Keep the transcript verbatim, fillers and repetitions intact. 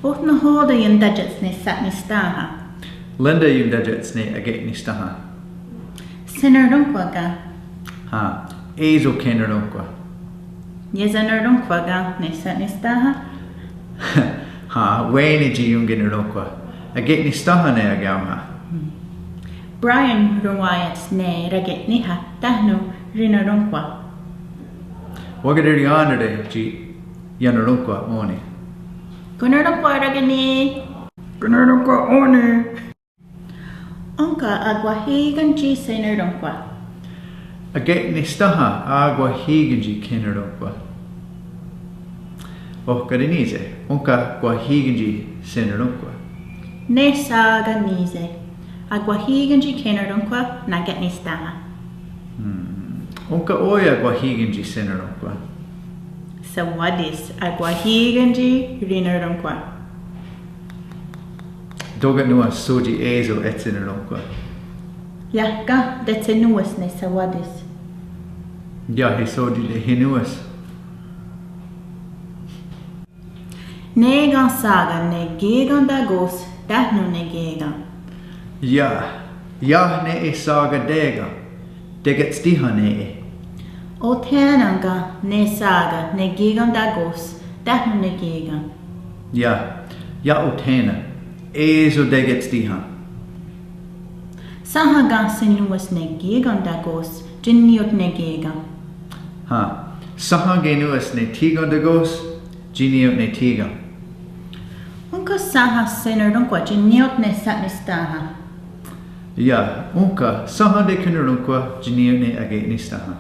Oh nahò:ten iontátiats ne sa'nisténha? Linda iontátiats ne ake'nisténha. Senorónhkhwa' ken? Hen, é:so kenorónhkhwa'. Iesenorónhkhwa' ken ne sa'nisténha? Hen, wé:ne tsi ionkenorónhkhwa'. Ake'nisténha ne akaónha. Brian ronwá:iats ne rake'níha tánon' rinorónhkhwa'. Wakaterièn:tare' tsi ienorónhkhwa' ò:ni'. Konnorónhkhwa' rake'ní. Konnorónhkhwa' ò:ni'. Ónhka akwáh í:ken tsi senorónhkhwa'? Ake'nisténha akwáh í:ken tsi kenorónhkhwa'. Oh ká:ti' ní:se', ónhka akwáh í:ken tsi senorónhkhwa'? Ne sá:ka ní:se', akwáh í:ken tsi kenorónhkhwa' nake'nisténha. Hmm. Ónhka ó:ia' akwáh í:ken tsi senorónhkhwa'? Sawátis akwáh í:ken tsi rinorónhkhwa'. Tóka' nòn:wa sótsi é:so etsenorónhkhwa'. Iah ken tetsenòn:we's ne Sawátis? Iah sótsi tehinòn:we's. Ne ken sá:ka ne kí:ken takò:s tánon' ne kí:ken? Iah, iah ne sá:ka té:ken. Teketstíhen ne. Othé:nen ken ne sá:ka ne kí:ken takò:s tánon' ne kí:ken? Iah, iah othé:nen. É:so teketstíhen. Sénha ken senòn:we's ne kí:ken takò:s tsi ní:ioht ne kí:ken? Hen, sénha kenòn:we's ne thí:ken takò:s tsi ní:ioht ne thí:ken. Ónhka sénha senorónhkhwa' tsi ní:ioht ne sa'nisténha? Iah, ónhka sénha tekenorónhkhwa' tsi ní:ioht ne ake'nisténha.